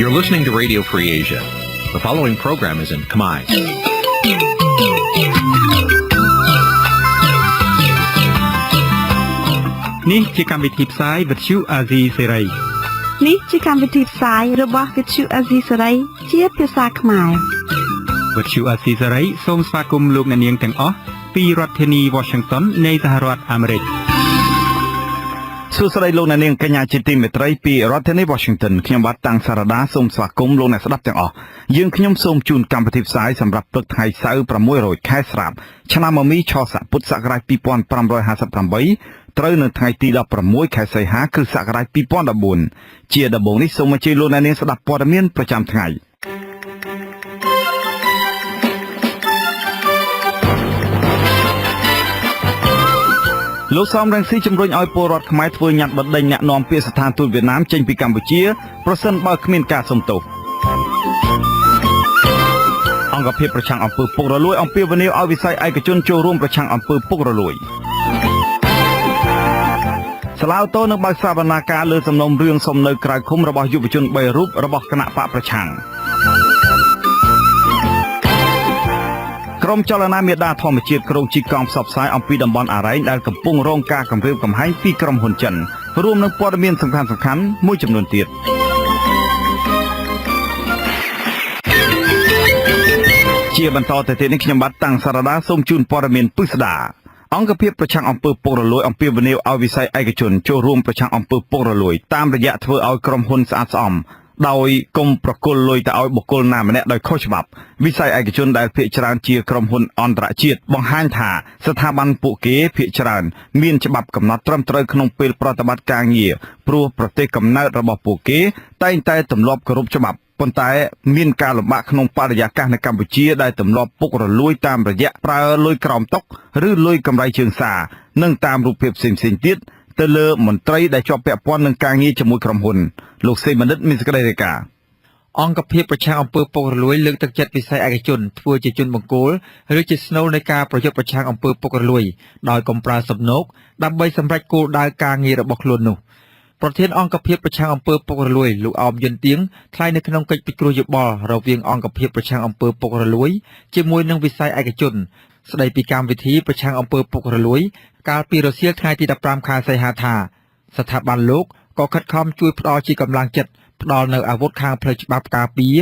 You're listening to Radio Free Asia. The following program is in Khmer. នេះជាកម្មវិធីផ្សាយវិទ្យុអាស៊ីសេរី នេះជាកម្មវិធីផ្សាយរបស់វិទ្យុអាស៊ីសេរីជាភាសាខ្មែរ វិទ្យុអាស៊ីសេរីសូមស្វាគមន៍លោកអ្នកនាងទាំងអស់ពីរដ្ឋធានី Washington នៃសហរដ្ឋអាមេរិក។ សួស្តីលោកអ្នកនាងកញ្ញាជាទីមេត្រីពីរដ្ឋធានី Washington ខ្ញុំបាទតាំងសារដាសូមស្វាគមន៍លោកអ្នកស្ដាប់ទាំងអស់យើងខ្ញុំសូមជូនកម្មវិធីផ្សាយសម្រាប់ព្រឹកថ្ងៃសៅរ៍600ខែស្រាបឆ្នាំមមីឆស័កពុទ្ធសករាជ2558ត្រូវនៅថ្ងៃទី16ខែសីហាគ្រិស្តសករាជ2014ជាដំបូងនេះសូមអញ្ជើញលោកអ្នកនាងស្ដាប់ព័ត៌មានប្រចាំថ្ងៃ។ លោកសំរងស៊ីជំរុញឲ្យពលរដ្ឋខ្មែរធ្វើញត្តិបណ្ដេញអ្នកនាំពាក្យស្ថានទូតវៀតណាមចេញពីកម្ពុជាប្រសិនបើគ្មានការសុំទោស។ អង្គភាពប្រឆាំងអំពើពុករលួយអំពាវនាវឲ្យវិស័យឯកជនចូលរួមប្រឆាំងអំពើពុករលួយ។ សាលាឧទ្ធរណ៍នឹងបើកសវនាការលើសំណុំរឿងសុំនៅក្រៅឃុំរបស់យុវជន3រូបរបស់គណបក្សប្រឆាំង។ ក្រុមចលនាមេដាធម្មជាតិក្រុងជីកង់ផ្សព្វផ្សាយអំពីតំបន់អារ៉ែងដែលកំពុងរងការគំរាមកំហែងពីក្រុមហ៊ុនចិនរួមនឹងព័ត៌មានសំខាន់ៗមួយចំនួនទៀត។ ជាបន្តទៅទៀតនេះខ្ញុំបាទតាំងសារដាសូមជូនព័ត៌មានពិស្ដា។ អង្គភាពប្រឆាំងអំពើពុករលួយអំពាវនាវឲ្យវិស័យឯកជនចូលរួមប្រឆាំងអំពើពុករលួយតាមរយៈធ្វើឲ្យក្រុមហ៊ុនស្អាតស្អំដោយកុំប្រគល់លុយទៅឲ្យបុគ្គលណាម្នាក់ដោយខុសច្បាប់។ វិស័យឯកជនដែលភាគច្រើនជាក្រុមហ៊ុនអន្តរជាតិបង្ហាញថាស្ថាប័នពួកគេភាគច្រើនមានច្បាប់កំណត់ត្រឹមត្រូវក្នុងពេលប្រតិបត្តិការងារព្រោះប្រទេសកំណើតរបស់ពួកគេតែងតែទម្លាប់គោរពច្បាប់ប៉ុន្តែមានការលំបាកក្នុងបរិយាកាសនៅកម្ពុជាដែលទម្លាប់ពុករលួយតាមរយៈប្រើលុយក្រោមតុឬលុយកម្រៃជើងសារនិងតាមរូបភាពផ្សេងៗទៀតទៅលើមន្ត្រីដែលជាប់ពាក់ព័ន្ធនឹងការងារជាមួយក្រុមហ៊ុន។ លោកសេបណ្ឌិតមានសេចក្តីរាយការណ៍។ អង្គភាពប្រឆាំងអំពើពុករលួយលើកទឹកចិត្តវិស័យឯកជនធ្វើជាជនបង្គោលឬជាស្នូលនៃការប្រយុទ្ធប្រឆាំងអំពើពុករលួយដោយកុំប្រើសំណូកដើម្បីសម្រេចគោលដៅការងាររបស់ខ្លួននោះ។ ប្រធានអង្គភាពប្រឆាំងអំពើពុករលួយលោកអោមយុនទៀងថ្លែងនៅក្នុងកិច្ចពិគ្រោះយោបល់រវាងអង្គភាពប្រឆាំងអំពើពុករលួយជាមួយនឹងវិស័យឯកជនស្ដីពីកម្មវិធីប្រឆាំងអំពើពុករលួយកាលពីរសៀលថ្ងៃទី15ខែសីហាថាស្ថាប័នលោកក៏ខិតខំជួយផ្ដល់ជាកម្លាំងចិត្តផ្ដល់នៅអាវុធខាងផ្លូវច្បាប់ការពារ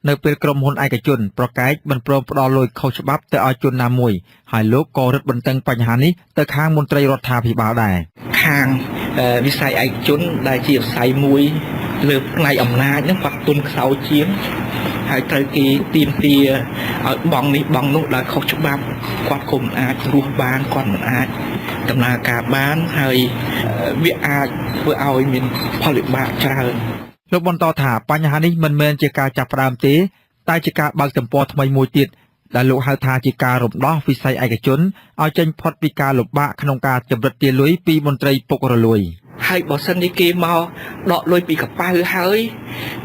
នៅពេលក្រុមហ៊ុនឯកជនប្រកែកមិនព្រមផ្ដល់លុយខុសច្បាប់ទៅឲ្យជនណាមួយហើយលោកក៏រឹតបន្តឹងបញ្ហានេះទៅខាងមន្ត្រីរដ្ឋាភិបាលដែរ។ ខាងវិស័យឯកជនដែលជាវិស័យមួយលើផ្នែកអំណាចហ្នឹងគាត់ទុនខ្សោយជាងហើយត្រូវគេទាមទារឲ្យបង់នេះបង់នោះដោយខុសច្បាប់គាត់ក៏មិនអាចរស់បានគាត់មិនអាចដំណើរការបានហើយវាអាចធ្វើឲ្យមានផលវិបាកច្រើន។ លោកបន្តថាបញ្ហានេះមិនមែនជាការចាប់ផ្ដើមទេតែជាការបើកទំព័រថ្មីមួយទៀតដែលលោកហៅថាជាការរំដោះវិស័យឯកជនឲ្យចេញផុតពីការលំបាកក្នុងការចម្រិតទារលុយពីមន្ត្រីពុករលួយ។ ហើយបើសិននេះគេមកដកលុយពីកប៉ៅហើយ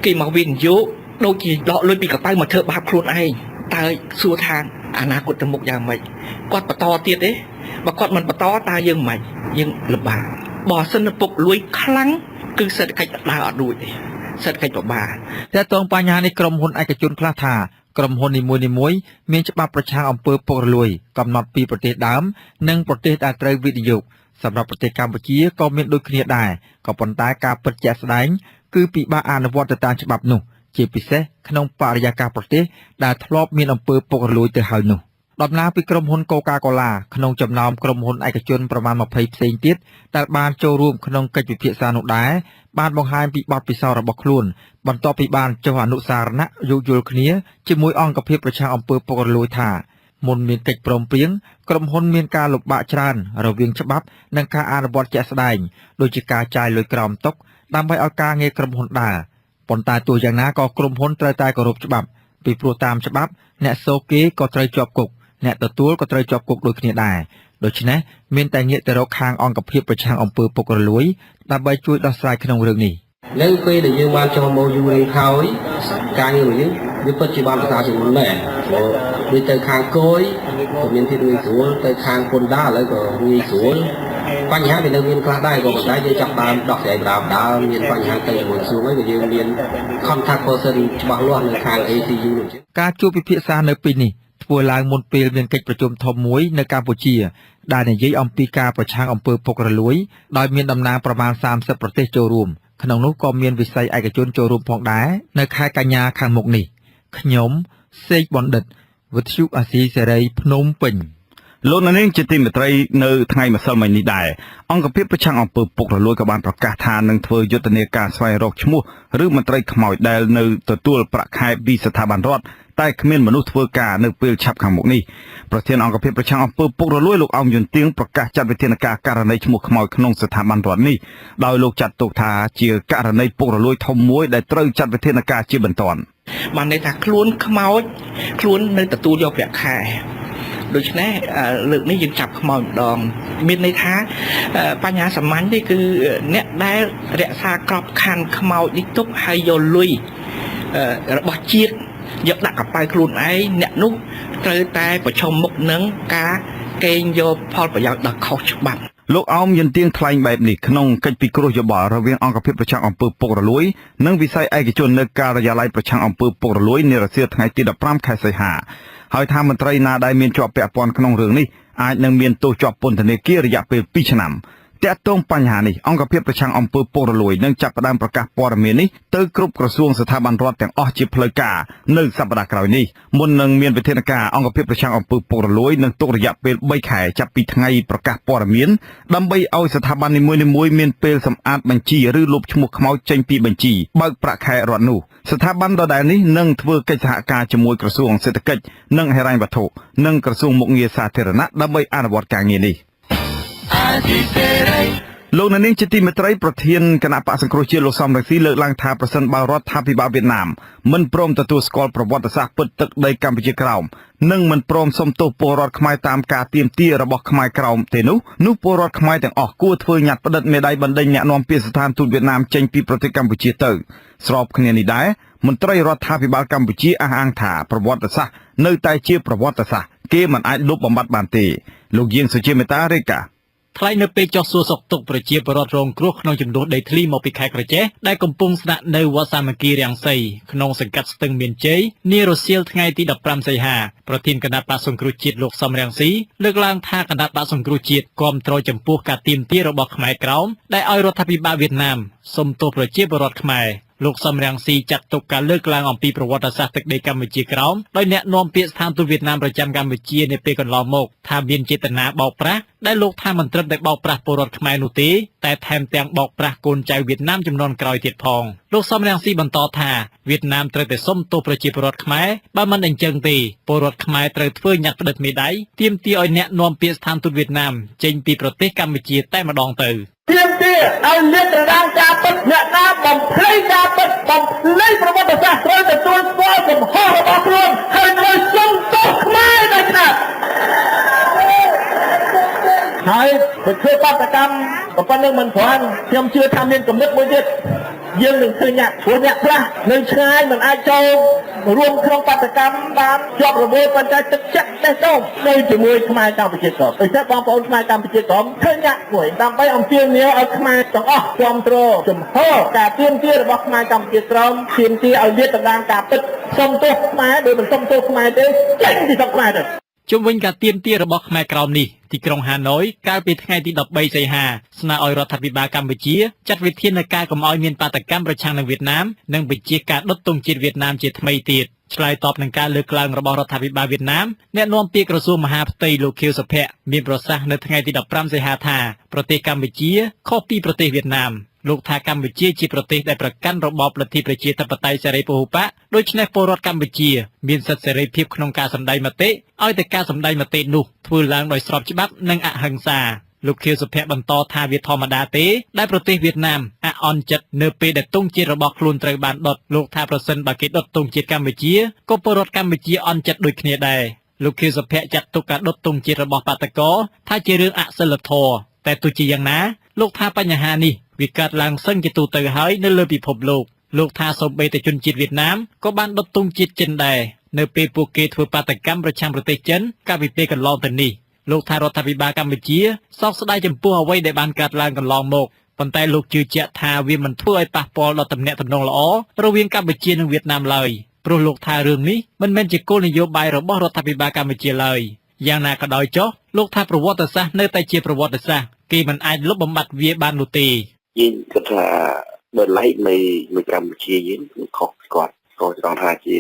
គេមកវិនិយោគដូចជាដកលុយពីកប៉ៅមកធ្វើបាបខ្លួនឯងតើសួរថាអនាគតទៅមុខយ៉ាងម៉េចគាត់បន្តទៀតទេបើគាត់មិនបន្តតើយើងមិនយើងលំបាកបើសិនពុកលួយខ្លាំងគឺសេដ្ឋកិច្ចដើរអត់រួចទេសេដ្ឋកិច្ចពិបាក។ តែតងបញ្ហានេះក្រុមហ៊ុនឯកជនខ្លះថាក្រុមហ៊ុននីមួយៗមានច្បាប់ប្រឆាំងអំពើពុករលួយកំណត់ពីប្រទេសដើមនិងប្រទេសដែលត្រូវវិនិយោគសម្រាប់ប្រទេសកម្ពុជាក៏មានដូចគ្នាដែរក៏ប៉ុន្តែការពិតជាក់ស្ដែងគឺពិបាកអនុវត្តទៅតាមច្បាប់នោះជាពិសេសក្នុងបរិយាកាសប្រទេសដែលធ្លាប់មានអំពើពុករលួយទៅហើយនោះ។ តំណាងពីក្រុមហ៊ុនកូកាកូឡាក្នុងចំណោមក្រុមហ៊ុនឯកជនប្រមាណ20ផ្សេងទៀតដែលបានចូលរួមក្នុងកិច្ចពិភាក្សានោះដែរបានបង្ហាញពីបទពិសោធន៍របស់ខ្លួនបន្ទាប់ពីបានចុះអនុសារណៈយោគយល់គ្នាជាមួយអង្គភាពប្រឆាំងអំពើពុករលួយថាមុនមានកិច្ចព្រមព្រៀងក្រុមហ៊ុនមានការលំបាកច្រើនរវាងច្បាប់និងការអនុវត្តជាក់ស្ដែងដូចជាការចាយលុយក្រោមតុដើម្បីឲ្យការងារក្រុមហ៊ុនដើរប៉ុន្តែទោះយ៉ាងណាក៏ក្រុមហ៊ុនត្រូវតែគោរពច្បាប់ពីព្រោះតាមច្បាប់អ្នកសូគេក៏ត្រូវជាប់គុកអ្នកទទួលក៏ត្រូវជាប់គុកដូចគ្នាដែរដូច្នេះមានតែងាកទៅរកខាងអង្គភាពប្រឆាំងអំពើពុករលួយដើម្បីជួយដោះស្រាយក្នុងរឿងនេះ។ នៅពេលដែលយើងបានចុះ MOU នឹងហើយការងាររបស់យើងវាពិតជាបានប្រសើរជាងមុនមែនព្រោះដូចទៅខាងគយក៏មានភាពងាយស្រួលទៅខាងពន្ធដារឥឡូវក៏ងាយស្រួលបញ្ហាវានៅមានខ្លះដែរក៏ប៉ុន្តែយើងចាប់ដើមដោះស្រាយបណ្ដើរមានបញ្ហាទៅជាមួយក្រសួងហើយក៏យើងមាន contact person ច្បាស់លាស់នៅខាង ACU នោះ ការជួបពិភាក្សានៅពេលនេះធ្វើឡើងមុនពេលមានកិច្ចប្រជុំធំមួយនៅកម្ពុជា ដែលនិយាយអំពីការប្រឆាំងអំពើពុករលួយដោយមានតំណាងប្រមាណ30ប្រទេសចូលរួមក្នុងនោះក៏មានវិស័យឯកជនចូលរួមផងដែរនៅខែកញ្ញាខាងមុខនេះខ្ញុំសេកបណ្ឌិតវិទ្យុអាស៊ីសេរីភ្នំពេញ លោកអ្នកនាងជាទីមេត្រីនៅថ្ងៃម្សិលមិញនេះដែរអង្គភាពប្រឆាំងអំពើពុករលួយក៏បានប្រកាសថានឹងធ្វើយុទ្ធនាការស្វែងរកឈ្មោះឬមន្ត្រីខ្មោចដែលនៅទទួលប្រាក់ខែពីស្ថាប័នរដ្ឋតែគ្មានមនុស្សធ្វើការនៅពេលឆាប់ខាងមុខនេះប្រធានអង្គភាពប្រឆាំងអំពើពុករលួយលោកអោមយុនទៀងប្រកាសចាត់វិធានការករណីឈ្មោះខ្មោចក្នុងស្ថាប័នរដ្ឋនេះដោយលោកចាត់ទុកថាជាករណីពុករលួយធំមួយដែលត្រូវចាត់វិធានការជាបន្ទាន់ បានន័យថាខ្លួនខ្មោចខ្លួននៅទទួលយកប្រាក់ខែដូច្នេះលើកនេះយើងចាប់ខ្មោចម្ដងមានន័យថាបញ្ហាសាមញ្ញនេះគឺអ្នកដែលរក្សាក្របខ័ណ្ឌខ្មោចនេះទុកហើយយកលុយរបស់ជាតិយកដាក់កប៉ៅខ្លួនឯងអ្នកនោះត្រូវតែប្រឈមមុខនឹងការកេងយកផលប្រយោជន៍ដ៏ខុសច្បាប់ លោកអោមយន្ទៀងថ្លែងបែបនេះក្នុងកិច្ចពិគ្រោះយោបល់រវាងអង្គភាពប្រឆាំងអំពើពុករលួយនិងវិស័យឯកជននៅការិយាល័យប្រឆាំងអំពើពុករលួយនារសៀលថ្ងៃទី15ខែសីហាហើយថាមន្ត្រីណាដែលមានជាប់ពាក់ព័ន្ធក្នុងរឿងនេះអាចនឹងមានទោសជាប់ពន្ធនាគាររយៈពេល2ឆ្នាំទាក់ទងបញ្ហានេះអង្គភាពប្រឆាំងអំពើពុករលួយនឹងចាប់ផ្ដើមប្រកាសព័ត៌មាននេះទៅគ្រប់ក្រសួងស្ថាប័នរដ្ឋទាំងអស់ជាផ្លូវការនៅសប្តាហ៍ក្រោយនេះមុននឹងមានវិធានការអង្គភាពប្រឆាំងអំពើពុករលួយនឹងទុករយៈពេល3ខែចាប់ពីថ្ងៃប្រកាសព័ត៌មានដើម្បីឲ្យស្ថាប័ននីមួយៗមានពេលសម្អាតបញ្ជីឬលុបឈ្មោះខ្មោចចេញពីបញ្ជីបើកប្រាក់ខែរដ្ឋនោះស្ថាប័នដដែលនេះនឹងធ្វើកិច្ចសហការជាមួយក្រសួងសេដ្ឋកិច្ចនិងហិរញ្ញវត្ថុនិងក្រសួងមុខងារសាធារណៈដើម្បីអនុវត្តការងារនេះលោកអ្នកនាងជាទីមេត្រីប្រធានគណៈបក្សសង្គ្រោះជាតិលោកសំរងស៊ីលើកឡើងថាប្រសិនបើរដ្ឋាភិបាលវៀតណាមមិនព្រមទទួលស្គាល់ប្រវត្តិសាស្ត្រពិតទឹកដីកម្ពុជាក្រោមនិងមិនព្រមសុំទោសពលរដ្ឋខ្មែរតាមការទាមទាររបស់ខ្មែរក្រោមទេនោះពលរដ្ឋខ្មែរទាំងអស់គួរធ្វើញត្តិផ្តិតមេដៃបណ្ដេញអ្នកនាំពាក្យស្ថានទូតវៀតណាមចេញពីប្រទេសកម្ពុជាទៅស្របគ្នានេះដែរមន្ត្រីរដ្ឋាភិបាលកម្ពុជាអះអាងថាប្រវត្តិសាស្ត្រនៅតែជាប្រវត្តិសាស្ត្រគេមិនអាចលុបបំបាត់បានទេលោកយាងសុជាមេតារាយការណ៍ ថ្លែងនៅពេលចុះសួរសុខទុក្ខប្រជាពលរដ្ឋរងគ្រោះក្នុងចំនួនដីធ្លីមកពីខេត្តក្រចេះដែលកំពុងស្នាក់នៅវត្តសាមគ្គីរាំងសីក្នុងសង្កាត់ស្ទឹងមានជ័យនារសៀលថ្ងៃទី15សីហាប្រធានគណៈបក្សសង្គ្រោះជាតិលោកសំរងស៊ីលើកឡើងថាគណៈបក្សសង្គ្រោះជាតិគាំទ្រចំពោះការទាមទាររបស់ខ្មែរក្រោមដែលឲ្យរដ្ឋាភិបាលវៀតណាមសុំទោសប្រជាពលរដ្ឋខ្មែរលោកសំរងស៊ីចាត់ទុកការលើកឡើងអំពីប្រវត្តិសាស្ត្រទឹកដីកម្ពុជាក្រោមដោយអ្នកនាំពាក្យស្ថានទូតវៀតណាមប្រចាំកម្ពុជានាពេលកន្លងមកថាមានចេតនាបោកប្រាស់ដែលលោកថាមិនត្រឹមតែបោកប្រាស់ពលរដ្ឋខ្មែរនោះទេតែថែមទាំងបោកប្រាស់កូនចៅវៀតណាមចំនួនក្រោយទៀតផងលោកសំរងស៊ីបន្តថាវៀតណាមត្រូវតែសុំទោសប្រជាពលរដ្ឋខ្មែរបើមិនអញ្ចឹងទេពលរដ្ឋខ្មែរត្រូវធ្វើញត្តិផ្តិតមេដៃទាមទារឲ្យអ្នកនាំពាក្យស្ថានទូតវៀតណាមចេញពីប្រទេសកម្ពុជាតែម្ដងទៅ ទាមទារឲ្យលាតត្រដាងការពិតអ្នកណាបំភ្លៃការពិតបំភ្លៃប្រវត្តិសាស្ត្រត្រូវទទួលស្គាល់កំហុសរបស់ខ្លួនហើយត្រូវសុំទោសខ្មែរដោយស្នាប់ហើយបើធ្វើបាតកម្មប៉ុណ្្នឹងមិនគ្រាន់ខ្ញុំជឿថាមានគំនិតមួយទៀតយើងនឹងឃើញអ្នកព្រោះអ្នកខ្លះនៅឆ្ងាយមិនអាចចូលរួមក្នុងបាតកម្មបានជាប់រវល់ប៉ុន្តែទឹកចិត្តបេះដូងនៅជាមួយខ្មែរកម្ពុជាក្រមដូច្នេះបងប្អូនខ្មែរកម្ពុជាក្រមឃើញអ្នកមួយដើម្បីអំពាវនាវឲ្យខ្មែរទាំងអស់គាំទ្រជំហរការទាមទាររបស់ខ្មែរកម្ពុជាក្រមទាមទារឲ្យលាតត្រដាងការពិតសុំទោសខ្មែរដោយមិនសុំទោសខ្មែរទេចេញពីស្រុកខ្មែរទៅ ជុំវិញការទាមទាររបស់ខ្មែរក្រោមនេះទីក្រុងហាណូយកាលពីថ្ងៃទី13សីហាស្នើឲ្យរដ្ឋាភិបាលកម្ពុជាចាត់វិធានការកុំឲ្យមានបាតកម្មប្រឆាំងនឹងវៀតណាមនិងបញ្ជាការដុតទង់ជាតិវៀតណាមជាថ្មីទៀតឆ្លើយតបនឹងការលើកឡើងរបស់រដ្ឋាភិបាលវៀតណាមអ្នកនាំពាក្យក្រសួងមហាផ្ទៃលោកខៀវសុភ័ក្រមានប្រសាសន៍នៅថ្ងៃទី15សីហាថាប្រទេសកម្ពុជាខុសពីប្រទេសវៀតណាមលោកថាកម្ពុជាជាប្រទេសដែលប្រកាន់របបលទ្ធិប្រជាធិបតេយ្យសេរីពហុបក្សដូច្នេះពលរដ្ឋកម្ពុជាមានសិទ្ធិសេរីភាពក្នុងការសម្ដែងមតិឲ្យតែការសម្ដែងមតិនោះធ្វើឡើងដោយស្របច្បាប់និងអហិង្សាលោកខៀវសុភ័ក្របន្តថាវាធម្មតាទេដែលប្រទេសវៀតណាមអអន់ចិត្តនៅពេលដែលទង់ជាតិរបស់ខ្លួនត្រូវបានដុតលោកថាប្រសិនបើគេដុតទង់ជាតិកម្ពុជាក៏ពលរដ្ឋកម្ពុជាអន់ចិត្តដូចគ្នាដែរលោកខៀវសុភ័ក្រចាត់ទុកការដុតទង់ជាតិរបស់បាតកោថាជារឿងអសិលធម៌តែទោះជាយ៉ាងណាលោកថាបញ្ហានេះ វាកើតឡើងសឹងជាទូទៅហើយនៅលើពិភពលោកលោកថាសូម្បីតែជនជាតិវៀតណាមក៏បានដុតទង់ជាតិចិនដែរនៅពេលពួកគេធ្វើបាតុកម្មប្រឆាំងប្រទេសចិនកាលពីពេលកន្លងទៅនេះលោកថារដ្ឋាភិបាលកម្ពុជាសោកស្ដាយចំពោះអ្វីដែលបានកើតឡើងកន្លងមកប៉ុន្តែលោកជឿជាក់ថាវាមិនធ្វើឲ្យប៉ះពាល់ដល់ទំនាក់ទំនងល្អរវាងកម្ពុជានិងវៀតណាមឡើយព្រោះលោកថារឿងនេះមិនមែនជាគោលនយោបាយរបស់រដ្ឋាភិបាលកម្ពុជាឡើយយ៉ាងណាក៏ដោយចុះលោកថាប្រវត្តិសាស្ត្រនៅតែជាប្រវត្តិសាស្ត្រគេមិនអាចលុបបំបាត់វាបាននោះទេ យើងគិតថាបើឡែកនៃកម្ពុជាយើងគឺខុសគាត់ក៏ចង់ថាជា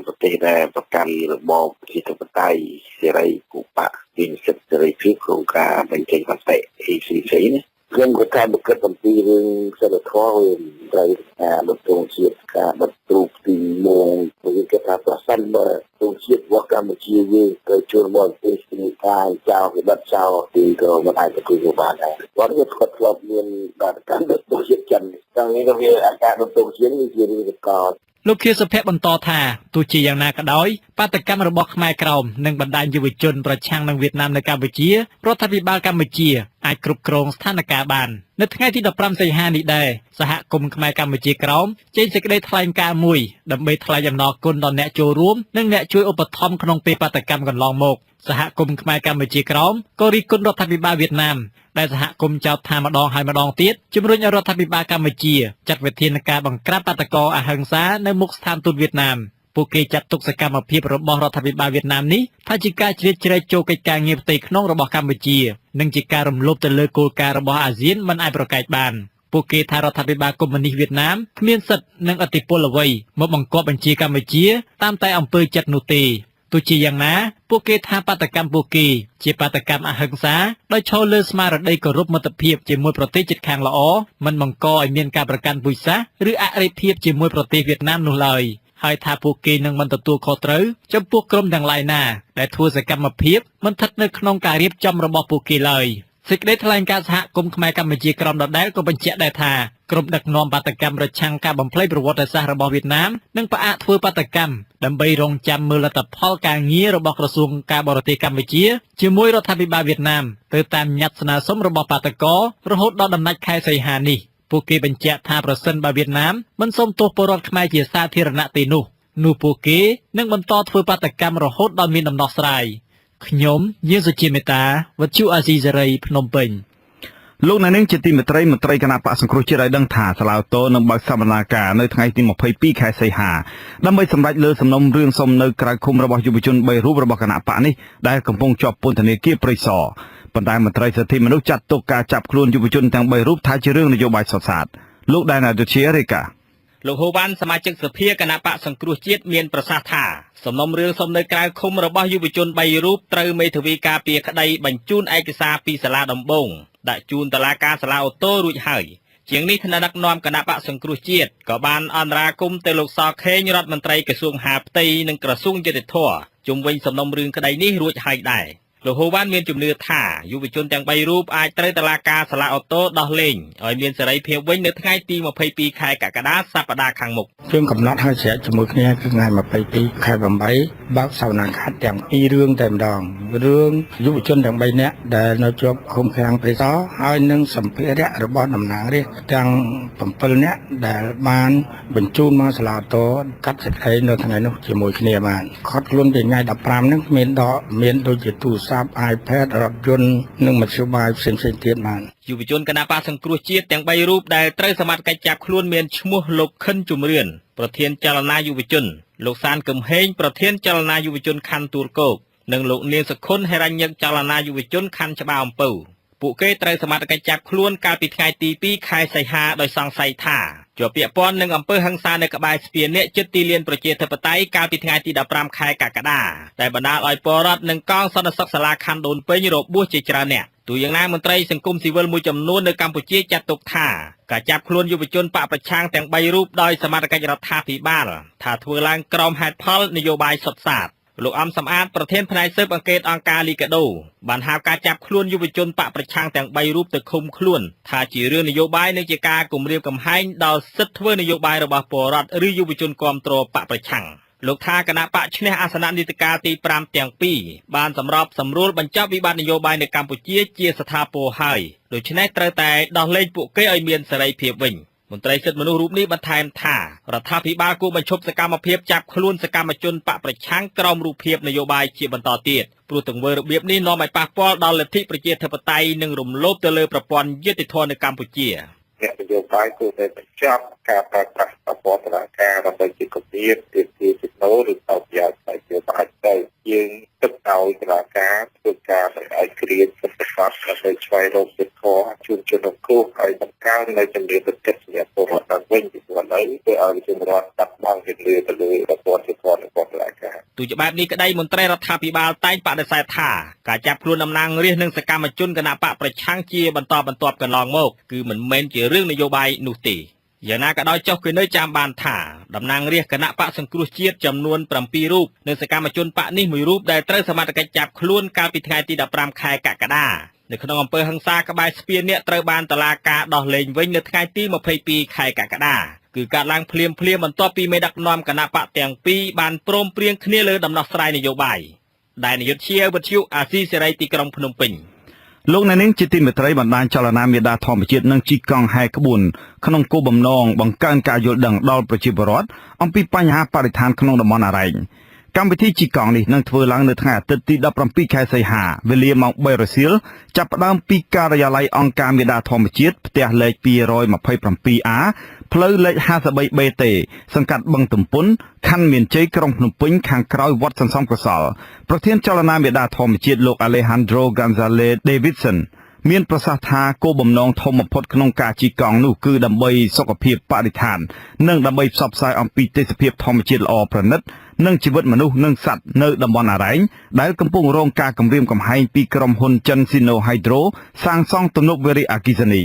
ប្រទេសដែលប្រកាន់របបប្រជាធិបតេយ្យសេរីភូបៈមានសិទ្ធិសេរីភាពក្នុងការបញ្ចេញមតិអីផ្សេងៗណាខ្ញុំក៏ថាបើគិតអំពីរឿងសិលធម៌វាត្រូវការបិទទង់ជាតិការបិទរូបទីមួងព្រោះគេថាប្រសិនបើទង់ជាតិរបស់កម្ពុជាយើងត្រូវជួលបរទេសពីការចោលគេបិទចោលទីក៏មិនអាចទទួលយកបានដែរគាត់វាគាត់ធ្លាប់មានបាតុកម្មបិទទង់ជាតិចិនតាមនេះក៏វាអាការបិទទង់ជាតិវាជារឿងសកល លោកខៀវសុភ័ក្របន្តថាទោះជាយ៉ាងណាក៏ដោយបាតុកម្មរបស់ខ្មែរក្រោមនិងបណ្ដាញយុវជនប្រឆាំងនឹងវៀតណាមនៅកម្ពុជារដ្ឋាភិបាលកម្ពុជាអាចគ្រប់គ្រងស្ថានភាពបាននៅថ្ងៃទី15សីហានេះដែរសហគមន៍ខ្មែរកម្ពុជាក្រោមចេញសេចក្តីថ្លែងការណ៍មួយដើម្បីថ្លែងអំណរគុណដល់អ្នកចូលរួមនិងអ្នកជួយឧបត្ថម្ភក្នុងពេលបាតុកម្មកន្លងមកសហគមន៍ខ្មែរកម្ពុជាក្រោមក៏រិះគន់រដ្ឋាភិបាលវៀតណាមដែលសហគមន៍ចោទថាម្ដងហើយម្ដងទៀតជំរុញឲ្យរដ្ឋាភិបាលកម្ពុជាចាត់វិធានការបង្ក្រាបបាតុករអហិង្សានៅមុខស្ថានទូតវៀតណាមពួកគេចាត់ទុកសកម្មភាពរបស់រដ្ឋាភិបាលវៀតណាមនេះថាជាការជ្រៀតជ្រែកចូលកិច្ចការងារផ្ទៃក្នុងរបស់កម្ពុជានិងជាការរំលោភទៅលើគោលការណ៍របស់អាស៊ានមិនអាចប្រកែកបានពួកគេថារដ្ឋាភិបាលកុម្មុយនីសវៀតណាមគ្មានសិទ្ធិនិងឥទ្ធិពលអ្វីមកបង្គាប់បញ្ជាកម្ពុជាតាមតែអំពើចិត្តនោះទេទោះជាយ៉ាងណាពួកគេថាបាតុកម្មពួកគេជាបាតុកម្មអហិង្សាដោយឈរលើស្មារតីគោរពមិត្តភាពជាមួយប្រទេសជិតខាងល្អមិនបង្កឲ្យមានការប្រកាន់ពូជសាសន៍ឬអរិភាពជាមួយប្រទេសវៀតណាមនោះឡើយហើយថាពួកគេនឹងមិនទទួលខុសត្រូវចំពោះក្រុមទាំងឡាយណាដែលធ្វើសកម្មភាពមិនស្ថិតនៅក្នុងការរៀបចំរបស់ពួកគេឡើយសេចក្តីថ្លែងការណ៍សហគមន៍ខ្មែរកម្ពុជាក្រោមដដែលក៏បញ្ជាក់ដែរថាក្រុមដឹកនាំបាតុកម្មប្រឆាំងការបំភ្លៃប្រវត្តិសាស្ត្ររបស់វៀតណាមនឹងផ្អាកធ្វើបាតុកម្មដើម្បីរងចាំមើលលទ្ធផលការងាររបស់ក្រសួងការបរទេសកម្ពុជាជាមួយរដ្ឋាភិបាលវៀតណាមទៅតាមញត្តិស្នើសុំរបស់បាតុកររហូតដល់ដំណាច់ខែសីហានេះពួកគេបញ្ជាក់ថាប្រសិនបើវៀតណាមមិនសូមទោសពលរដ្ឋខ្មែរជាសាធារណៈទេនោះពួកគេនឹងបន្តធ្វើបាតុកម្មរហូតដល់មានដំណោះស្រាយខ្ញុំយាងសុជាមេតាវត្ថុអាស៊ីសេរីភ្នំពេញ លោកអ្នកនាងជាទីមេត្រីមន្ត្រីគណៈបក្សសង្គ្រោះជាតិឲ្យដឹងថាសាលាឧទ្ធរណ៍នឹងបើកសវនាការនៅថ្ងៃទី22ខែសីហាដើម្បីសម្រេចលើសំណុំរឿងសុំនៅក្រៅឃុំរបស់យុវជន3រូបរបស់គណៈបក្សនេះដែលកំពុងជាប់ពន្ធនាគារព្រៃសរប៉ុន្តែមន្ត្រីសិទ្ធិមនុស្សចាត់ទុកការចាប់ខ្លួនយុវជនទាំង3រូបថាជារឿងនយោបាយសុទ្ធសាធលោកដែនអឌុជារាយការណ៍ លោកហូវ៉ាន់សមាជិកសភាគណៈបក្សសង្គ្រោះជាតិមានប្រសាសន៍ថាសំណុំរឿងសុំនៅក្រៅឃុំរបស់យុវជន3រូបត្រូវមេធាវីការពារក្តីបញ្ជូនឯកសារពីសាលាដំបងដាក់ជូនតុលាការសាលាឧទ្ធរណ៍រួចហើយជាងនេះថ្នាក់ដឹកនាំគណៈបក្សសង្គ្រោះជាតិក៏បានអន្តរាគមន៍ទៅលោកសខេងរដ្ឋមន្ត្រីក្រសួងមហាផ្ទៃនិងក្រសួងយុត្តិធម៌ជុំវិញសំណុំរឿងក្តីនេះរួចហើយដែរ លោកហូវ៉ាន់មានជំនឿថាយុវជនទាំង3រូបអាចត្រូវតុលាការសាលាឧទ្ធរណ៍ដោះលែងឲ្យមានសេរីភាពវិញនៅថ្ងៃទី22ខែកក្កដាសប្តាហ៍ខាងមុខ យើងកំណត់ឲ្យស្រេចជាមួយគ្នាគឺថ្ងៃ22ខែ8បើកសវនាការទាំងពីររឿងតែម្ដងរឿងយុវជនទាំង3នាក់ដែលនៅជាប់ឃុំឃាំងព្រៃសរហើយនឹងសម្ភារៈរបស់តំណាងរាស្ត្រទាំង7នាក់ដែលបានបញ្ជូនមកសាលាឧទ្ធរណ៍កាត់សេចក្តីនៅថ្ងៃនោះជាមួយគ្នាបានខត់ខ្លួនពីថ្ងៃ15ហ្នឹងមានដកមានដូចជាទូរស័ព្ទ iPad រថយន្តនិងមធ្យោបាយផ្សេងៗទៀតបាន យុវជនគណបក្សសង្គ្រោះជាតិទាំង3រូបដែលត្រូវសមត្ថកិច្ចចាប់ខ្លួនមានឈ្មោះលោកខិនជំរឿនប្រធានចលនាយុវជនលោកសានកំហេងប្រធានចលនាយុវជនខណ្ឌទួលគោកនិងលោកនាងសុខុនហិរញ្ញិកចលនាយុវជនខណ្ឌច្បារអំពៅពួកគេត្រូវសមត្ថកិច្ចចាប់ខ្លួនកាលពីថ្ងៃទី2ខែសីហាដោយសង្ស័យថាជាប់ពាក់ព័ន្ធនឹងអំពើហិង្សានៅក្បែរស្ពាននាគជិតទីលានប្រជាធិបតេយ្យកាលពីថ្ងៃទី15ខែកក្កដាដែលបណ្ដាលឲ្យពលរដ្ឋនិងកងសន្តិសុខសាលាខណ្ឌដូនពេញរបួសជាច្រើនអ្នកទោះយ៉ាងណាមន្ត្រីសង្គមស៊ីវិលមួយចំនួននៅកម្ពុជាចាត់ទុកថាការចាប់ខ្លួនយុវជនបក្សប្រឆាំងទាំង3រូបដោយសមត្ថកិច្ចរដ្ឋាភិបាលថាធ្វើឡើងក្រោមហេតុផលនយោបាយសុទ្ធសាធលោកអំសំអាតប្រធានផ្នែកស៊ើបអង្កេតអង្គការលីកាដូបានហៅការចាប់ខ្លួនយុវជនបក្សប្រឆាំងទាំង3រូបទៅឃុំខ្លួនថាជារឿងនយោបាយនិងជាការគំរាមកំហែងដល់សិទ្ធិធ្វើនយោបាយរបស់ពលរដ្ឋឬយុវជនគាំទ្របក្សប្រឆាំង លោកថាគណបក្សឈ្នះអាសនៈនីតិកាលទី5ទាំងពីរបានសម្របសម្រួលបញ្ចប់វិបត្តិនយោបាយនៅកម្ពុជាជាស្ថាពរហើយដូច្នេះត្រូវតែដោះលែងពួកគេឲ្យមានសេរីភាពវិញ។ មន្ត្រីសិទ្ធិមនុស្សរូបនេះបន្ថែមថារដ្ឋាភិបាលគួរបញ្ឈប់សកម្មភាពចាប់ខ្លួនសកម្មជនបក្សប្រឆាំងក្រោមរូបភាពនយោបាយជាបន្តទៀតព្រោះទង្វើរបៀបនេះនាំឲ្យប៉ះពាល់ដល់លទ្ធិប្រជាធិបតេយ្យនិងរំលោភទៅលើប្រព័ន្ធយុត្តិធម៌នៅកម្ពុជា។ អ្នកនយោបាយគួរតែបញ្ចប់ការប្រើប្រាស់ប្រព័ន្ធតុលាការដើម្បីជាគំនាបទាមទារចំណូលឬផលប្រយោជន៍ផ្នែកនយោបាយទៅយើងទឹកឲ្យតុលាការធ្វើការដោយឯករាជ្យពិតប្រាកដដើម្បីស្វែងរកយុត្តិធម៌ជូនជនរងគ្រោះហើយបង្កើននូវជំនឿទឹកចិត្តសម្រាប់ពលរដ្ឋឡើងវិញពីព្រោះឥឡូវធ្វើឲ្យជនរដ្ឋបាត់បង់ជំនឿទៅលើប្រព័ន្ធយុត្តិធម៌និងប្រព័ន្ធតុលាការ។ ទោះជាបែបនេះក្តីមន្ត្រីរដ្ឋាភិបាលតែងបដិសេធថាការចាប់ខ្លួនតំណាងរាស្ត្រនិងសកម្មជនគណបក្សប្រឆាំងជាបន្តបន្ទាប់កន្លងមកគឺមិនមែនជារឿងនយោបាយនោះទេ។ យ៉ាងណាក៏ដោយចុះគេនៅចាំបានថាតំណាងរាស្ត្រគណបក្សសង្គ្រោះជាតិចំនួន7រូបនិងសកម្មជនបក្សនេះមួយរូបដែលត្រូវសមត្ថកិច្ចចាប់ខ្លួនកាលពីថ្ងៃទី15ខែកក្កដានៅក្នុងអំពើហិង្សាក្បែរស្ពាននេះត្រូវបានតុលាការដោះលែងវិញនៅថ្ងៃទី22ខែកក្កដាគឺកើតឡើងភ្លាមៗបន្ទាប់ពីមេដឹកនាំគណបក្សទាំងពីរបានព្រមព្រៀងគ្នាលើដំណោះស្រាយនយោបាយដែលនយុទ្ធជាវិទ្យុអាស៊ីសេរីទីក្រុងភ្នំពេញ។ លោកអ្នកនាងជាទីមេត្រីបណ្ដាញចលនាមេដាធម្មជាតិនឹងជិះកង់ហែក្បួនក្នុងគោលបំណងបង្កើនការយល់ដឹងដល់ប្រជាពលរដ្ឋអំពីបញ្ហាបរិស្ថានក្នុងតំបន់អារ៉ែងកម្មវិធីជិះកង់នេះនឹងធ្វើឡើងនៅថ្ងៃអាទិត្យទី17ខែសីហាវេលាម៉ោង3រសៀលចាប់ផ្ដើមពីការិយាល័យអង្គការមេដាធម្មជាតិផ្ទះលេខ 227A ផ្លូវលេខ 53BT សង្កាត់បឹងទំពុនខណ្ឌមានជ័យក្រុងភ្នំពេញខាងក្រោយវត្តសន្សំកុសលប្រធានចលនាមេដាធម្មជាតិលោក Alejandro Gonzalez Davidson មានប្រសាសន៍ថាគោលបំណងធំបំផុតក្នុងការជិះកង់នោះគឺដើម្បីសុខភាពបរិស្ថាននិងដើម្បីផ្សព្វផ្សាយអំពីទេសភាពធម្មជាតិល្អប្រណិតនិងជីវិតមនុស្សនិងសត្វនៅតំបន់អារ៉ែងដែលកំពុងរងការគំរាមកំហែងពីក្រុមហ៊ុនចិន Sino Hydro សាងសង់ទំនប់វារីអគ្គិសនី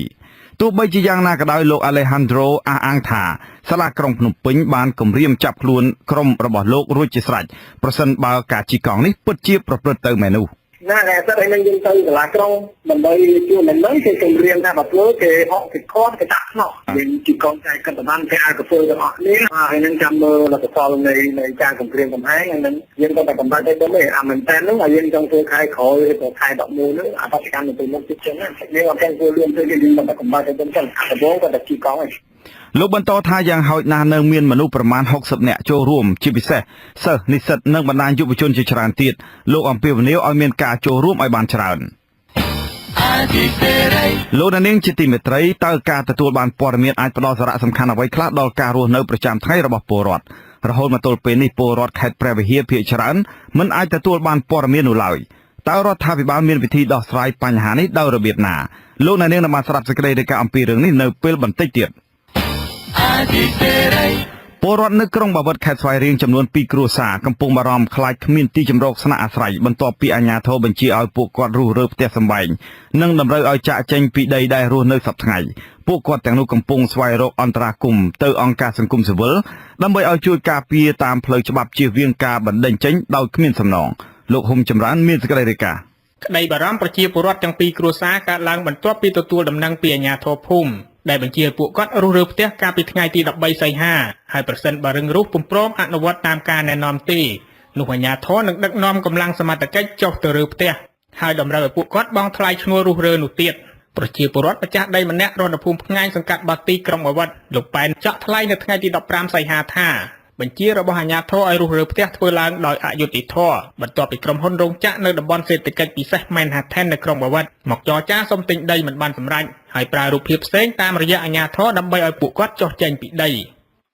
ទោះបីជាយ៉ាងណាក៏ដោយលោក Alejandro អះអាងថាសាលាក្រុងភ្នំពេញបានគំរាមចាប់ខ្លួនក្រុមរបស់លោករួចជាស្រេចប្រសិនបើការជិះកង់នេះពិតជាប្រព្រឹត្តទៅមែននោះ។ ណាគេសិតឲ្យនឹងយើងទៅសាលាក្រុងដើម្បីជួនមិនគេគំរាមថាបើធ្វើគេហកគេខត់គេដាក់ខ្នោះយើងជិះកង់ចែកកតបានគេឲ្យកធ្វើទាំងអស់គ្នាហើយនឹងចាំមើលលទ្ធផលនៃការគំរាមកំហែងហើយនឹងយើងក៏តែកំបាច់ទៅទេអាមែនតើនោះឲ្យយើងចង់ធ្វើខែក្រោយឬក៏ខែ11នោះអាបត្តិកម្មទៅមុខទៀតចឹងណាយើងអត់ចង់ធ្វើលឿនទេយើងតែកំបាច់ទៅចឹងអាដំបូងក៏តែជិះកង់ឯង។ លោកបន្តថាយ៉ាងហោចណាស់នៅមានមនុស្សប្រមាណ60នាក់ចូលរួមជាពិសេសសិស្សនិស្សិតនិងបណ្ដាញយុវជនជាច្រើនទៀតលោកអំពាវនាវឲ្យមានការចូលរួមឲ្យបានច្រើន។ លោកអ្នកនាងជាទីមេត្រីតើការទទួលបានព័ត៌មានអាចផ្ដល់សារៈសំខាន់អ្វីខ្លះដល់ការរស់នៅប្រចាំថ្ងៃរបស់ពលរដ្ឋរហូតមកទល់ពេលនេះពលរដ្ឋខេត្តព្រះវិហារភាគច្រើនមិនអាចទទួលបានព័ត៌មាននោះឡើយតើរដ្ឋាភិបាលមានវិធីដោះស្រាយបញ្ហានេះដោយរបៀបណាលោកអ្នកនាងនឹងបានស្ដាប់សេចក្តីរាយការណ៍អំពីរឿងនេះនៅពេលបន្តិចទៀត។ ពលរដ្ឋនៅក្រុងបាវិតខេត្តស្វាយរៀងចំនួន2គ្រួសារកំពុងបារម្ភខ្លាចគ្មានទីជម្រកស្នាក់អាស្រ័យបន្ទាប់ពីអាជ្ញាធរបញ្ជាឲ្យពួកគាត់រុះរើផ្ទះសម្បែងនិងតម្រូវឲ្យចាកចេញពីដីដែលរស់នៅសប្តាហ៍ថ្ងៃពួកគាត់ទាំងនោះកំពុងស្វែងរកអន្តរាគមន៍ទៅអង្គការសង្គមស៊ីវិលដើម្បីឲ្យជួយការពារតាមផ្លូវច្បាប់ជៀសវាងការបណ្តេញចេញដោយគ្មានសំណងលោកហ៊ុំចម្រើនមានសេចក្តីរាយការណ៍ក្តីបារម្ភប្រជាពលរដ្ឋទាំងពីរគ្រួសារកើតឡើងបន្ទាប់ពីទទួលដំណឹងពីអាជ្ញាធរភូមិដែលបញ្ជាពួកគាត់រុះរើផ្ទះកាលពីថ្ងៃទី13សីហាហើយប្រសិនបើរឹងរូសពុំព្រមអនុវត្តតាមការណែនាំទេនោះអាជ្ញាធរនឹងដឹកនាំកម្លាំងសមត្ថកិច្ចចុះទៅរើផ្ទះហើយតម្រូវឲ្យពួកគាត់បង់ថ្លៃឈ្នួលរុះរើនោះទៀតប្រជាពលរដ្ឋម្ចាស់ដីម្នាក់រស់នៅភូមិផ្ងាយសង្កាត់បាទីក្រុងបាវិតលោកប៉ែនចក់ថ្លៃនៅថ្ងៃទី15សីហាថាបញ្ជារបស់អាជ្ញាធរឲ្យរុះរើផ្ទះធ្វើឡើងដោយអយុត្តិធម៌បន្ទាប់ពីក្រុមហ៊ុនរោងចក្រនៅតំបន់សេដ្ឋកិច្ចពិសេស Manhattan នៅក្រុងបាវិតមកចរចាសុំទិញដីមិនបានសម្រេចហើយប្រើរូបភាពផ្សេងតាមរយៈអាជ្ញាធរដើម្បីឲ្យពួកគាត់ចុះចេញពីដី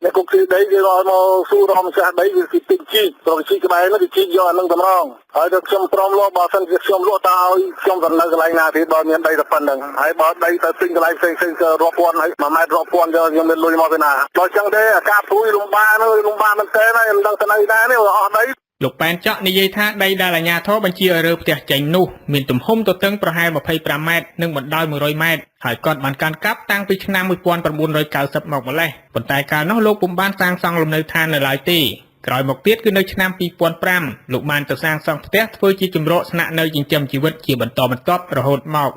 អ្នកគុកទីដីគេឲ្យមកស៊ូរំចាស់ដីវាគេទិញជីកព្រោះជីកក្បែរនោះគេជីកយកអានឹងតម្រងហើយទៅខ្ញុំព្រមលក់បើសិនជាខ្ញុំលក់តើឲ្យខ្ញុំទៅនៅកន្លែងណាទៀតបើមានដីតែប៉ុណ្្នឹងហើយបើដីទៅទិញកន្លែងផ្សេងផ្សេងរាប់ពាន់ហើយ1ម៉ែត្ររាប់ពាន់យកខ្ញុំមានលុយមកពីណាដល់ចឹងទេអាការព្រួយលំបាកនោះលំបាកមែនតើខ្ញុំមិនដឹងទៅនៅណានេះអស់ដីលោកប៉ែនចក់និយាយថាដីដែលអាជ្ញាធរបញ្ជាឲ្យរើផ្ទះចេញនោះមានទំហំទទឹងប្រហែល25ម៉ែត្រនិងបណ្ដោយ100ម៉ែត្រហើយគាត់បានកាន់កាប់តាំងពីឆ្នាំ1990មកម្លេះប៉ុន្តែកាលនោះលោកពុំបានសាងសង់លំនៅឋាននៅឡើយទេក្រោយមកទៀតគឺនៅឆ្នាំ2005លោកបានទៅសាងសង់ផ្ទះធ្វើជាជម្រកស្នាក់នៅចិញ្ចឹមជីវិតជាបន្តបន្ទាប់រហូតមក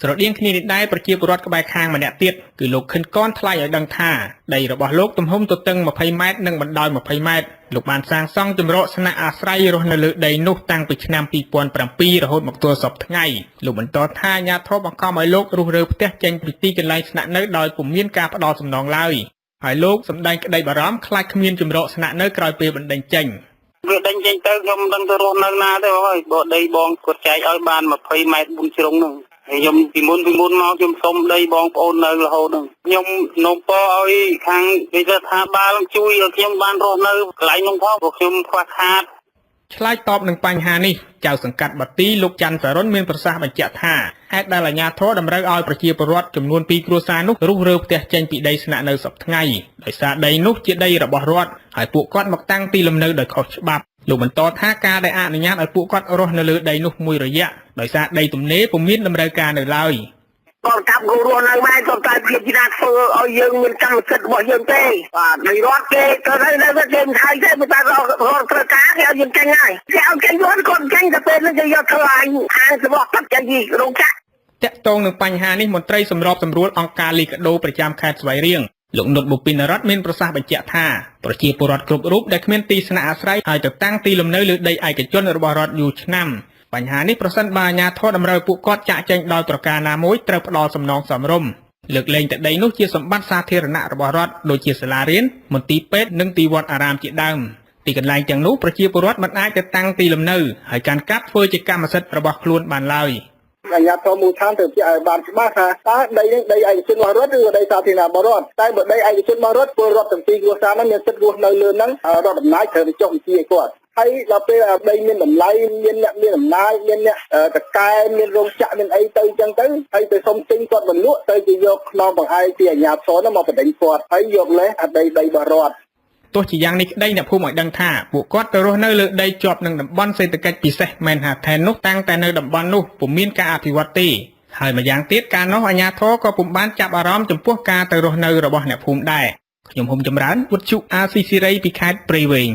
ស្រដៀងគ្នានេះដែរប្រជាពលរដ្ឋក្បែរខាងម្នាក់ទៀតគឺលោកខិនកនថ្លែងឲ្យដឹងថាដីរបស់លោកទំហំទទឹង20ម៉ែត្រនិងបណ្ដោយ20ម៉ែត្រលោកបានសាងសង់ជម្រកស្នាក់អាស្រ័យរស់នៅលើដីនោះតាំងពីឆ្នាំ2007រហូតមកទល់សព្វថ្ងៃលោកបន្តថាអាជ្ញាធរបង្ខំឲ្យលោករស់រើផ្ទះចេញពីទីកន្លែងស្នាក់នៅដោយពុំមានការផ្ដល់សំណងឡើយហើយលោកសម្ដែងក្តីបារម្ភខ្លាចគ្មានជម្រកស្នាក់នៅក្រោយពេលបណ្ដេញចេញ វាដេញចេញទៅខ្ញុំមិនដឹងទៅរស់នៅណាទេបងអើយបើដីបងគាត់ចែកឲ្យបាន20ម៉ែត្រ4ជ្រុងហ្នឹងហើយខ្ញុំពីមុនមកខ្ញុំសុំដីបងប្អូននៅរហូតហ្នឹងខ្ញុំណូមពរឲ្យខាងរាជរដ្ឋាភិបាលជួយឲ្យខ្ញុំបានរស់នៅកន្លែងនោះផងព្រោះខ្ញុំខ្វះខាត ឆ្លើយតបនឹងបញ្ហានេះចៅសង្កាត់បាទីលោកច័ន្ទសរុនមានប្រសាសន៍បញ្ជាក់ថាហេតុដែលអាជ្ញាធរតម្រូវឲ្យប្រជាពលរដ្ឋចំនួន2គ្រួសារនោះរុះរើផ្ទះចេញពីដីស្នាក់នៅសព្វថ្ងៃដោយសារដីនោះជាដីរបស់រដ្ឋហើយពួកគាត់មកតាំងទីលំនៅដោយខុសច្បាប់លោកបន្តថាការដែលអនុញ្ញាតឲ្យពួកគាត់រស់នៅលើដីនោះមួយរយៈដោយសារដីទំនេរពុំមានតម្រូវការនៅឡើយ គាត់ចាប់គូរស់នៅម៉ែគាត់តែជាណាធ្វើឲ្យយើងមានកម្មសិទ្ធិរបស់យើងទេបាទនៃរដ្ឋគេទៅនៅគេមិនហើយទេតែរដ្ឋត្រូវការគេឲ្យយើងចេញហើយគេឲ្យចេញយន់គាត់ចេញតែពេលនេះគេយកធ្វើឲ្យហាងរបស់ទឹកចេញពីរោងចក្រ តាក់ទងនឹងបញ្ហានេះមន្ត្រីសម្របសម្រួលអង្គការលីកាដូប្រចាំខេត្តស្វាយរៀងលោកនុតបុពិនរដ្ឋមានប្រសាសន៍បញ្ជាក់ថាប្រជាពលរដ្ឋគ្រប់រូបដែលគ្មានទីស្នាក់អាស្រ័យហើយទៅតាំងទីលំនៅលើដីឯកជនរបស់រដ្ឋយូរឆ្នាំបញ្ហានេះប្រសិនបើអាជ្ញាធរតម្រូវពួកគាត់ចាកចេញដោយប្រការណាមួយត្រូវផ្ដល់សំណងសមរម្យលើកលែងតែដីនោះជាសម្បត្តិសាធារណៈរបស់រដ្ឋដូចជាសាលារៀនមន្ទីរពេទ្យនិងទីវត្តអារាមជាដើមទីកន្លែងទាំងនោះប្រជាពលរដ្ឋមិនអាចទៅតាំងទីលំនៅហើយកាន់កាប់ធ្វើជាកម្មសិទ្ធិរបស់ខ្លួនបានឡើយ អាជ្ញាធរមូលដ្ឋានត្រូវជាឲ្យបានច្បាស់ថាតើដីនេះដីឯកជនរបស់រដ្ឋឬដីសាធារណៈរបស់រដ្ឋតែបើដីឯកជនរបស់រដ្ឋពលរដ្ឋទាំងពីរគ្រួសារហ្នឹងមានសិទ្ធិរស់នៅលើហ្នឹងរដ្ឋអំណាចត្រូវទៅចុះបញ្ជីឲ្យគាត់ហើយដល់ពេលដីមានតម្លៃមានអ្នកមានអំណាចមានអ្នកតកែមានរោងចក្រមានអីទៅអញ្ចឹងទៅហើយទៅសុំទិញគាត់មិនលក់ទៅជាយកខ្នងបង្អែកពីអាជ្ញាធរហ្នឹងមកបណ្ដេញគាត់ហើយយកលេសអាដីរបស់រដ្ឋ ទោះជាយ៉ាងនេះក្តីអ្នកភូមិឲ្យដឹងថាពួកគាត់ទៅរស់នៅលើដីជាប់នឹងតំបន់សេដ្ឋកិច្ចពិសេសមែនហាថែននោះតាំងតែនៅតំបន់នោះពុំមានការអភិវឌ្ឍទេហើយម្យ៉ាងទៀតកាលនោះអាជ្ញាធរក៏ពុំបានចាប់អារម្មណ៍ចំពោះការទៅរស់នៅរបស់អ្នកភូមិដែរខ្ញុំហ៊ុំចម្រើនវុទ្ធុអាស៊ីសេរីពីខេត្តព្រៃវែង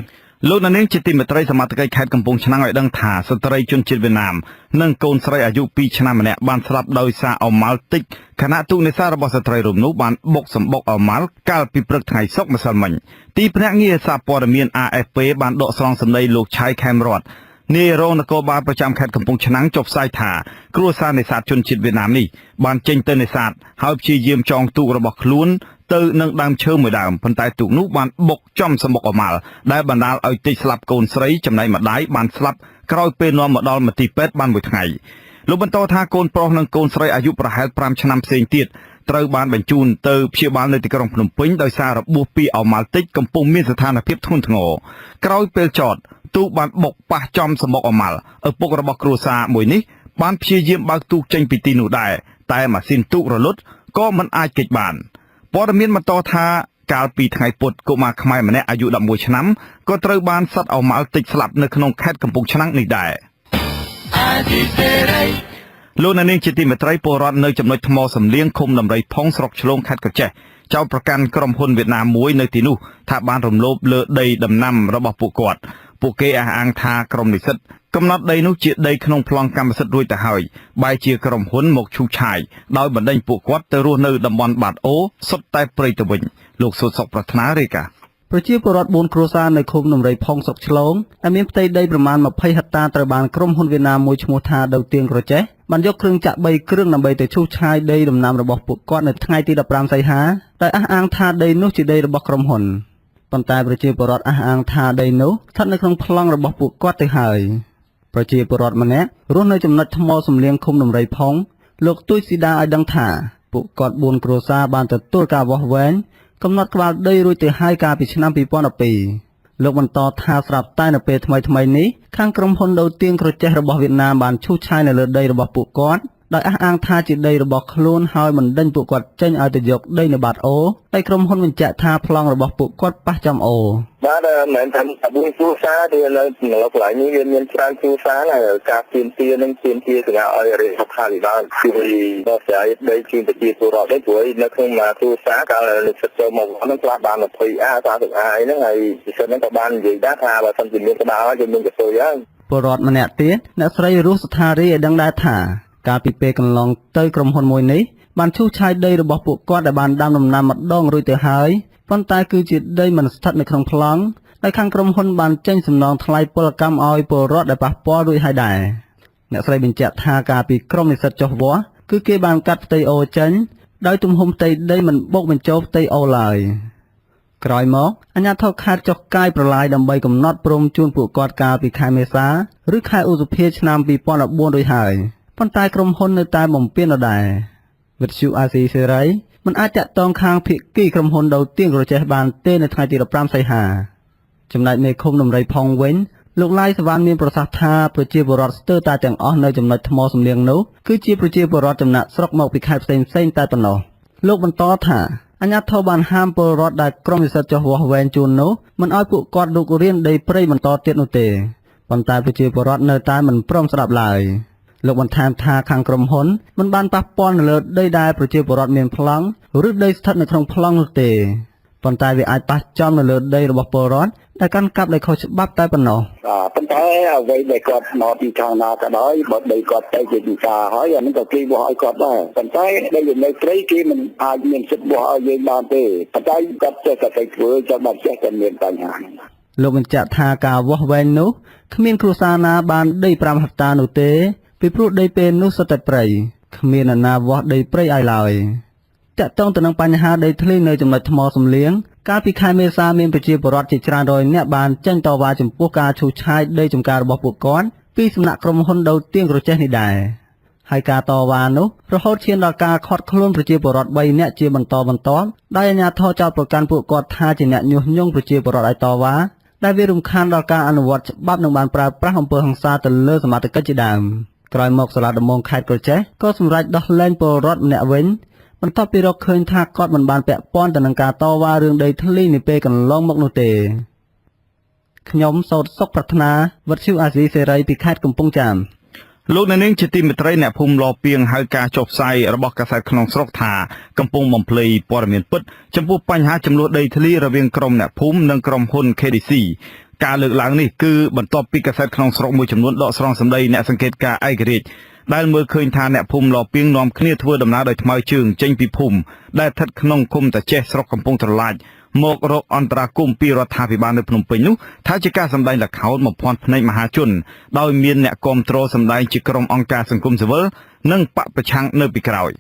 លោកអ្នកនាងជាទីមេត្រីសមត្ថកិច្ចខេត្តកំពង់ឆ្នាំងឲ្យដឹងថាស្ត្រីជនជាតិវៀតណាមនិងកូនស្រីអាយុ2ឆ្នាំម្នាក់បានស្លាប់ដោយសារឱម៉ាល់តិចខណៈទូកនេសាទរបស់ស្ត្រីរូបនោះបានបុកសម្បុកឱម៉ាល់កាលពីព្រឹកថ្ងៃសុក្រម្សិលមិញទីភ្នាក់ងារសារព័ត៌មាន AFP បានដកស្រង់សម្ដីលោកឆៃខេមរតនាយរងនគរបាលប្រចាំខេត្តកំពង់ឆ្នាំងចុះផ្សាយថាគ្រួសារនេសាទជនជាតិវៀតណាមនេះបានចេញទៅនេសាទហើយព្យាយាមចងទូករបស់ខ្លួនទៅនឹងដើមឈើមួយដើមប៉ុន្តែទូកនោះបានបុកចំសម្បុកឱម៉ាល់ដែលបណ្ដាលឲ្យតិចស្លាប់កូនស្រីចំណែកម្ដាយបានស្លាប់ក្រោយពេលនាំមកដល់មន្ទីរពេទ្យបានមួយថ្ងៃលោកបន្តថាកូនប្រុសនិងកូនស្រីអាយុប្រហែល5ឆ្នាំផ្សេងទៀតត្រូវបានបញ្ជូនទៅព្យាបាលនៅទីក្រុងភ្នំពេញដោយសាររបួសពីឱម៉ាល់តិចកំពុងមានស្ថានភាពធ្ងន់ធ្ងរក្រោយពេលចតទូកបានបុកប៉ះចំសម្បុកឱម៉ាល់ឪពុករបស់គ្រួសារមួយនេះបានព្យាយាមបើកទូកចេញពីទីនោះដែរតែម៉ាស៊ីនទូករលត់ក៏មិនអាចគេចបានព័ត៌មានបន្តថាកាលពីថ្ងៃពុធកុមារខ្មែរម្នាក់អាយុ11ឆ្នាំក៏ត្រូវបានសត្វឱម៉ាល់តិចស្លាប់នៅក្នុងខេត្តកំពង់ឆ្នាំងនេះដែរលោកអ្នកនាងជាទីមេត្រីពលរដ្ឋនៅចំណុចថ្មសំលៀងឃុំដំរីផុងស្រុកឆ្លងខេត្តក្រចេះចោទប្រកាន់ក្រុមហ៊ុនវៀតណាមមួយនៅទីនោះថាបានរំលោភលើដីដំណាំរបស់ពួកគាត់ពួកគេអះអាងថាក្រុមនិស្សិតកំណត់ដីនោះជាដីក្នុងប្លង់កម្មសិទ្ធិរួចទៅហើយបែរជាក្រុមហ៊ុនមកឈូសឆាយដោយបណ្ដេញពួកគាត់ទៅរស់នៅតំបន់បាតអូសុទ្ធតែព្រៃទៅវិញលោកសុតសុកប្រាថ្នារាយការណ៍ ប្រជាពលរដ្ឋ4គ្រួសារនៅឃុំដំរីផុងស្រុកឆ្លងដែលមានផ្ទៃដីប្រមាណ20ហិកតាត្រូវបានក្រុមហ៊ុនវៀតណាមមួយឈ្មោះថាដូវទៀងក្រចេះបានយកគ្រឿងចាក់3គ្រឿងដើម្បីទៅឈូសឆាយដីដំណាំរបស់ពួកគាត់នៅថ្ងៃទី15សីហាដោយអះអាងថាដីនោះជាដីរបស់ក្រុមហ៊ុនប៉ុន្តែប្រជាពលរដ្ឋអះអាងថាដីនោះស្ថិតនៅក្នុងប្លង់របស់ពួកគាត់ទៅហើយប្រជាពលរដ្ឋម្នាក់រស់នៅចំណុចថ្មសំលៀងឃុំដំរីផុងលោកទួយស៊ីដាឲ្យដឹងថាពួកគាត់4គ្រួសារបានទទួលការវាស់វែងកំណត់ក្បាលដីរួចទៅហើយកាលពីឆ្នាំ2012លោកបន្តថាស្រាប់តែនៅពេលថ្មីៗនេះខាងក្រុមហ៊ុនដូវទៀងក្រចេះរបស់វៀតណាមបានឈូសឆាយនៅលើដីរបស់ពួកគាត់ដោយអះអាងថាជាដីរបស់ខ្លួនហើយបណ្ដេញពួកគាត់ចេញឲ្យទៅយកដីនៅបាតអូដោយក្រុមហ៊ុនបញ្ជាក់ថាប្លង់របស់ពួកគាត់ប៉ះចំអូបាទមិនមែនថា4គ្រួសារទេនៅកន្លែងនេះវាមានច្រើនគ្រួសារហើយការទាមទារនឹងទាមទារសម្រាប់ឲ្យរដ្ឋាភិបាលជួយដោះស្រាយដីជូនប្រជាពលរដ្ឋនេះព្រោះនៅក្នុងមួយគ្រួសារកាលនិស្សិតចូលមកហ្នឹងខ្លះបាន20អា30អាអីហ្នឹងហើយនិស្សិតហ្នឹងក៏បាននិយាយដែរថាបើសិនជាមានក្បាលហើយគឺមានកតុយហើយពលរដ្ឋម្នាក់ទៀតអ្នកស្រីរស់ស្ថារីឲ្យដឹងដែរថា កាលពីពេលកន្លងទៅក្រុមហ៊ុនមួយនេះបានឈូសឆាយដីរបស់ពួកគាត់ដែលបានដាំដំណាំម្ដងរួចទៅហើយប៉ុន្តែគឺជាដីមិនស្ថិតនៅក្នុងប្លង់ដោយខាងក្រុមហ៊ុនបានចេញសំណងថ្លៃពលកម្មឲ្យពលរដ្ឋដែលប៉ះពាល់រួចហើយដែរអ្នកស្រីបញ្ជាក់ថាកាលពីក្រុមនិស្សិតចុះវាស់គឺគេបានកាត់ផ្ទៃអូចេញដោយទំហំផ្ទៃដីមិនបូកបញ្ចូលផ្ទៃអូឡើយក្រោយមកអាជ្ញាធរខេត្តចុះកាយប្រឡាយដើម្បីកំណត់ព្រំជូនពួកគាត់កាលពីខែមេសាឬខែឧសភាឆ្នាំ2014រួចហើយប៉ុន្តែក្រុមហ៊ុននៅតែបំពានដដែលវិទ្យុអាស៊ីសេរីមិនអាចតាក់ទងខាងភាគីក្រុមហ៊ុនដូវទៀងក្រចេះបានទេនៅថ្ងៃទី15សីហាចំណែកមេឃុំដំរីផុងវិញលោកឡាយសវណ្ណមានប្រសាសន៍ថាប្រជាពលរដ្ឋស្ទើរតែទាំងអស់នៅចំណុចថ្មសំលៀងនោះគឺជាប្រជាពលរដ្ឋចំណាក់ស្រុកមកពីខេត្តផ្សេងៗតែប៉ុណ្ណោះលោកបន្តថាអាជ្ញាធរបានហាមពលរដ្ឋដែលក្រុមនិស្សិតចុះវាស់វែងជូននោះមិនឲ្យពួកគាត់រុករានដីព្រៃបន្តទៀតនោះទេប៉ុន្តែប្រជាពលរដ្ឋនៅតែមិនព្រមស្ដាប់ឡើយលោកបន្ថែមថាខាងក្រុមហ៊ុនមិនបានប៉ះពាល់នៅលើដីដែលប្រជាពលរដ្ឋមានប្លង់ឬដីស្ថិតនៅក្នុងប្លង់នោះទេប៉ុន្តែវាអាចប៉ះចំនៅលើដីរបស់ពលរដ្ឋដែលកាន់កាប់ដោយខុសច្បាប់តែប៉ុណ្ណោះប៉ុន្តែអ្វីដែលគាត់មកពីខាងណាក៏ដោយបើដីគាត់ទៅជាវិការហើយអានេះក៏គេបោះឲ្យគាត់ដែរប៉ុន្តែដីនៅព្រៃគេមិនអាចមានសិទ្ធិបោះឲ្យយើងបានទេប៉ុន្តែគាត់ចេះតែទៅធ្វើចាំបាច់ចេះតែមានបញ្ហាលោកបញ្ជាក់ថាការវាស់វែងនោះគ្មានគ្រួសារណាបានដី5ហិកតានោះទេពីព្រោះដីពេលនោះសុទ្ធតែព្រៃគ្មាននរណាវាស់ដីព្រៃឲ្យឡើយទាក់ទងទៅនឹងបញ្ហាដីធ្លីនៅចំណុចថ្មសំលៀងកាលពីខែមេសាមានប្រជាពលរដ្ឋជាច្រើនរយនាក់បានចេញតវ៉ាចំពោះការឈូសឆាយដីចម្ការរបស់ពួកគាត់ពីសំណាក់ក្រុមហ៊ុនដូវទៀងក្រចេះនេះដែរហើយការតវ៉ានោះរហូតឈានដល់ការឃាត់ខ្លួនប្រជាពលរដ្ឋ3នាក់ជាបន្តបន្ទាប់ដោយអាជ្ញាធរចោទប្រកាន់ពួកគាត់ថាជាអ្នកញុះញង់ប្រជាពលរដ្ឋឲ្យតវ៉ាដែលវារំខានដល់ការអនុវត្តច្បាប់និងបានប្រើប្រាស់អំពើហិង្សាទៅលើសមត្ថកិច្ចជាដើមក្រោយមកសាលាដំបងខេត្តក្រចេះក៏សម្រេចដោះលែងពលរដ្ឋម្នាក់វិញបន្ទាប់ពីរកឃើញថាគាត់មិនបានពាក់ព័ន្ធទៅនឹងការតវ៉ារឿងដីធ្លីនាពេលកន្លងមកនោះទេខ្ញុំសោតសុកប្រាថ្នាវិទ្យុអាស៊ីសេរីពីខេត្តកំពង់ចាមលោកអ្នកនាងជាទីមេត្រីអ្នកភូមិឡពាងហៅការចុះផ្សាយរបស់កាសែតក្នុងស្រុកថាកំពុងបំភ្លៃព័ត៌មានពិតចំពោះបញ្ហាចំនួនដីធ្លីរវាងក្រុមអ្នកភូមិនិងក្រុមហ៊ុន KDC ការលើកឡើងនេះគឺបន្ទាប់ពីកាសែតក្នុងស្រុកមួយចំនួនដកស្រង់សម្ដីអ្នកសង្កេតការឯករាជ្យដែលមើលឃើញថាអ្នកភូមិឡពាងនាំគ្នាធ្វើដំណើរដោយថ្មើរជើងចេញពីភូមិដែលស្ថិតក្នុងឃុំតាចេះស្រុកកំពង់ត្រឡាចមករកអន្តរាគមន៍ពីរដ្ឋាភិបាលនៅភ្នំពេញនោះថាជាការសម្ដែងល្ខោនបំភាន់ភ្នែកមហាជនដោយមានអ្នកគាំទ្រសម្ដែងជាក្រុមអង្គការសង្គមស៊ីវិលនិងបក្សប្រឆាំងនៅពីក្រោយ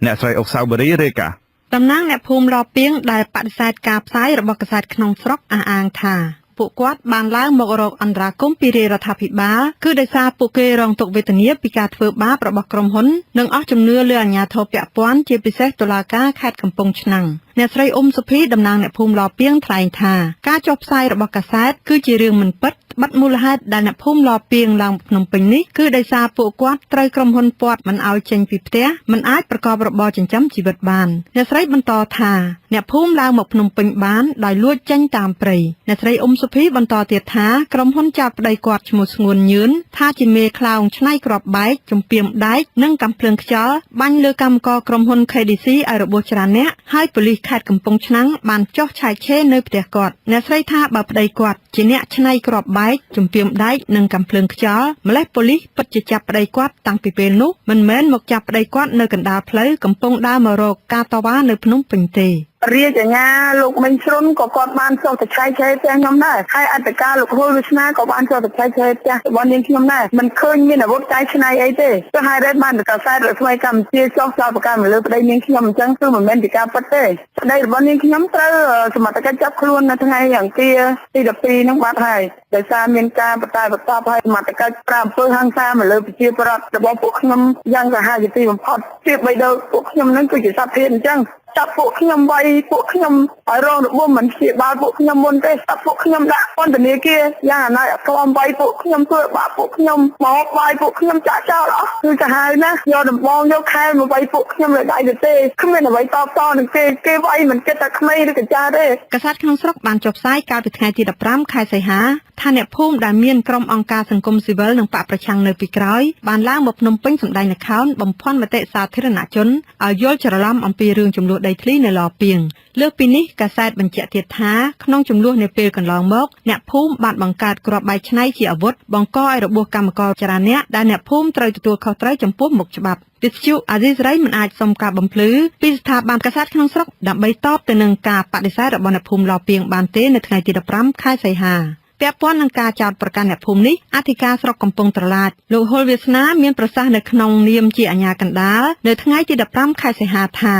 អ្នកស្រីអុកសាវបូរីរាយការណ៍តំណាងអ្នកភូមិឡពាងដែលបដិសេធការផ្សាយរបស់កាសែតក្នុងស្រុកអះអាងថាពួកគាត់បានឡើងមករកអន្តរាគមន៍ពីរាជរដ្ឋាភិបាលគឺដោយសារពួកគេរងទុក្ខវេទនាពីការធ្វើបាបរបស់ក្រុមហ៊ុននិងអស់ជំនឿលើអាជ្ញាធរពាក់ព័ន្ធជាពិសេសតុលាការខេត្តកំពង់ឆ្នាំងអ្នកស្រីអ៊ុំសុភីតំណាងអ្នកភូមិឡពាងថ្លែងថាការចុះផ្សាយរបស់កាសែតគឺជារឿងមិនពិតបិទមូលហេតុដែលអ្នកភូមិឡពាងឡើងភ្នំពេញនេះគឺដោយសារពួកគាត់ត្រូវក្រុមហ៊ុនពាត់មិនឲ្យចេញពីផ្ទះមិនអាចប្រកបរបរចិញ្ចឹមជីវិតបានអ្នកស្រីបន្តថាអ្នកភូមិឡើងមកភ្នំពេញបានដោយលួចចេញតាមព្រៃអ្នកស្រីអ៊ុំសុភីបន្តទៀតថាក្រុមហ៊ុនចោទប្តីគាត់ឈ្មោះស្ងួនញឿនថាជាមេខ្លោងឆ្នៃគ្រាប់បែកចម្ពាមដែកនិងកាំភ្លើងខ្យល់បាញ់លើកម្មករក្រុមហ៊ុន KDC ឲ្យរបួសច្រើនអ្នកហើយប៉ូលីសខេត្តកំពង់ឆ្នាំងបានចុះឆែកឆេរនៅផ្ទះគាត់អ្នកស្រីថាបើប្តីគាត់ជាអ្នកឆ្នៃគ្រាប់បែកចម្ពាមដែកនិងកាំភ្លើងខ្យល់ម្លេះប៉ូលីសពិតជាចាប់ប្តីគាត់តាំងពីពេលនោះមិនមែនមកចាប់ប្តីគាត់នៅកណ្ដាលផ្លូវកំពុងដើរមករកការតវ៉ានៅភ្នំពេញទេរាជអាជ្ញាលោកមេងស្រុនក៏គាត់បានចុះទៅឆែកឆេរផ្ទះខ្ញុំដែរហើយអធិការលោកហ៊ុលវាសនាក៏បានចុះទៅឆែកឆេរផ្ទះរបស់នាងខ្ញុំដែរមិនឃើញមានអាវុធកែច្នៃអីទេទោះហើយបានកាសែតរស្មីកម្ពុជាចុះចោទប្រកាន់លើប្តីនាងខ្ញុំអញ្ចឹងគឺមិនមែនជាការពិតទេប្តីរបស់នាងខ្ញុំត្រូវសមត្ថកិច្ចចាប់ខ្លួននៅថ្ងៃអង្គារទី12ហ្នឹងបាត់ហើយដោយសារមានការបតែបតបហើយសមត្ថកិច្ចប្រើអំពើហិង្សាមកលើប្រជាពលរដ្ឋរបស់ពួកខ្ញុំយ៉ាងសាហាវជាទីបំផុតជាបីដូចពួកខ្ញុំហ្នឹងគឺជាសត្វធាតុអញ្ចឹងចាប់ពួកខ្ញុំវាយពួកខ្ញុំឲ្យរងរបួសមិនព្យាបាលពួកខ្ញុំមុនទេចាប់ពួកខ្ញុំដាក់ពន្ធនាគារយ៉ាងអាណិតអាធមវាយពួកខ្ញុំធ្វើបាបពួកខ្ញុំមកវាយពួកខ្ញុំចាក់ចោលអស់គឺសាហាវណាស់យកដំបងយកខែលមកវាយពួកខ្ញុំលើដៃទៅទេគ្មានអ្វីតបតនឹងគេគេវាយមិនគិតតែក្មេងឬកញ្ចាទេកាសែតក្នុងស្រុកបានចុះផ្សាយកាលពីថ្ងៃទី15ខែសីហាថាអ្នកភូមិដែលមានក្រុមអង្គការសង្គមស៊ីវិលនិងបក្សប្រឆាំងនៅពីក្រោយបានឡើងមកភ្នំពេញសម្ដែងល្ខោនបំភាន់មតិសាធារណជនឲ្យយល់ច្រឡំអំពីរឿងចំនួន ដីធ្លីនៅឡពាងលើសពីនេះកាសែតបញ្ជាក់ទៀតថាក្នុងចំនួននាពេលកន្លងមកអ្នកភូមិបានបង្កើតគ្រាប់បែកច្នៃជាអាវុធបង្កឲ្យរបួសកម្មករច្រើនអ្នកដែលអ្នកភូមិត្រូវទទួលខុសត្រូវចំពោះមុខច្បាប់វិទ្យុអាស៊ីសេរីមិនអាចសុំការបំភ្លឺពីស្ថាប័នកាសែតក្នុងស្រុកដើម្បីតបទៅនឹងការបដិសេធរបស់អ្នកភូមិឡពាងបានទេនៅថ្ងៃទី15ខែសីហាពាក់ព័ន្ធនឹងការចោទប្រកាន់អ្នកភូមិនេះអធិការស្រុកកំពង់ត្រឡាចលោកហ៊ុលវាសនាមានប្រសាសន៍នៅក្នុងនាមជាអាជ្ញាកណ្ដាលនៅថ្ងៃទី15ខែសីហាថា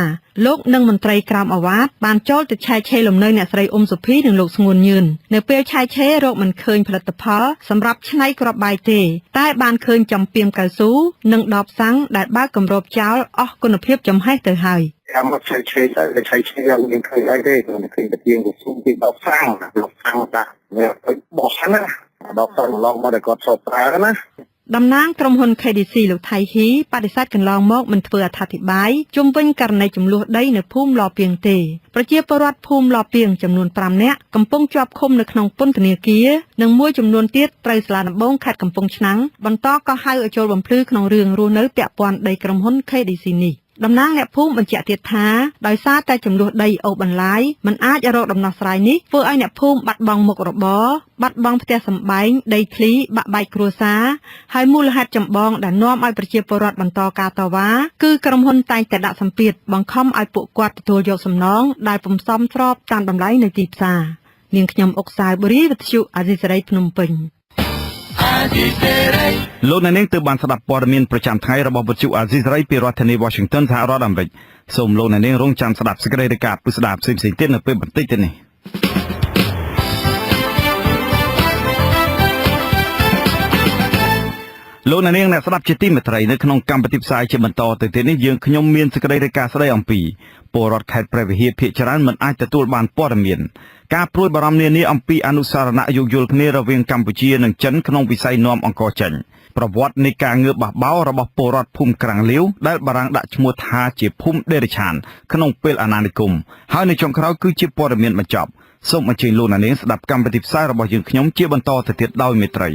លោកនិងមន្ត្រីក្រោមឱវាទបានចូលទៅឆែកឆេរលំនៅអ្នកស្រីអ៊ុំសុភីនិងលោកស្ងួនញឿននៅពេលឆែកឆេររកមិនឃើញផលិតផលសម្រាប់ច្នៃគ្រាប់បែកទេតែបានឃើញចំពីមកៅស៊ូនិងដបសាំងដែលបើកគម្របចោលអស់គុណភាពចំហេះទៅហើយតាមមកឆែកឆេរទៅឆែកឆេរអត់មានឃើញអីទេគឺឃើញតែជាងកៅស៊ូពីដបសាំងដបសាំងតាវាទៅបោះណាដបសាំងឡងមកតែគាត់សោប្រើណាតំណាងក្រុមហ៊ុន KDC លោកថៃហ៊ីបដិសេធកន្លងមកមិនធ្វើអត្ថាធិប្បាយជុំវិញករណីចំនួនដីនៅភូមិឡពាងទេប្រជាពលរដ្ឋភូមិឡពាងចំនួន5នាក់កំពុងជាប់ឃុំនៅក្នុងពន្ធនាគារនិងមួយចំនួនទៀតត្រូវសាលាដំបងខេត្តកំពង់ឆ្នាំងបន្តកោះហៅឲ្យចូលបំភ្លឺក្នុងរឿងរស់នៅពាក់ព័ន្ធដីក្រុមហ៊ុន KDC នេះតំណាងអ្នកភូមិបញ្ជាក់ទៀតថាដោយសារតែចំនួនដីអូសបន្លាយមិនអាចរកដំណោះស្រាយនេះធ្វើឲ្យអ្នកភូមិបាត់បង់មុខរបរបាត់បង់ផ្ទះសម្បែងដីធ្លីបាក់បែកគ្រួសារហើយមូលហេតុចម្បងដែលនាំឲ្យប្រជាពលរដ្ឋបន្តការតវ៉ាគឺក្រុមហ៊ុនតែងតែដាក់សម្ពាធបង្ខំឲ្យពួកគាត់ទទួលយកសំណងដែលពុំសមស្របតាមតម្លៃនៅទីផ្សារនាងខ្ញុំអុកសាវបុរីវិទ្យុអាស៊ីសេរីភ្នំពេញលោកអ្នកនាងទើបបានស្ដាប់ព័ត៌មានប្រចាំថ្ងៃរបស់វិទ្យុអាស៊ីសេរីពីរដ្ឋធានី Washington សហរដ្ឋអាមេរិកសូមលោកអ្នកនាងរងចាំស្ដាប់សេចក្តីរាយការណ៍ពិស្ដារផ្សេងៗទៀតនៅពេលបន្តិចទៀតនេះលោកអ្នកនាងអ្នកស្ដាប់ជាទីមេត្រីនៅក្នុងកម្មវិធីផ្សាយជាបន្តទៅទៀតនេះយើងខ្ញុំមានសេចក្តីរាយការណ៍ស្ដីអំពីពលរដ្ឋខេត្តព្រះវិហារភាគច្រើនមិនអាចទទួលបានព័ត៌មានការព្រួយបារម្ភនានាអំពីអនុស្សរណៈយោគយល់គ្នារវាងកម្ពុជានិងចិនក្នុងវិស័យនាំអង្ករចេញប្រវត្តិនៃការងើបបះបោររបស់ពលរដ្ឋភូមិក្រាំងលាវដែលបារាំងដាក់ឈ្មោះថាជាភូមិដេរឆានក្នុងពេលអាណានិគមហើយនៅចុងក្រោយគឺជាព័ត៌មានបញ្ចប់សូមអញ្ជើញលោកអ្នកនាងស្ដាប់កម្មវិធីផ្សាយរបស់យើងខ្ញុំជាបន្តទៅទៀតដោយមេត្រី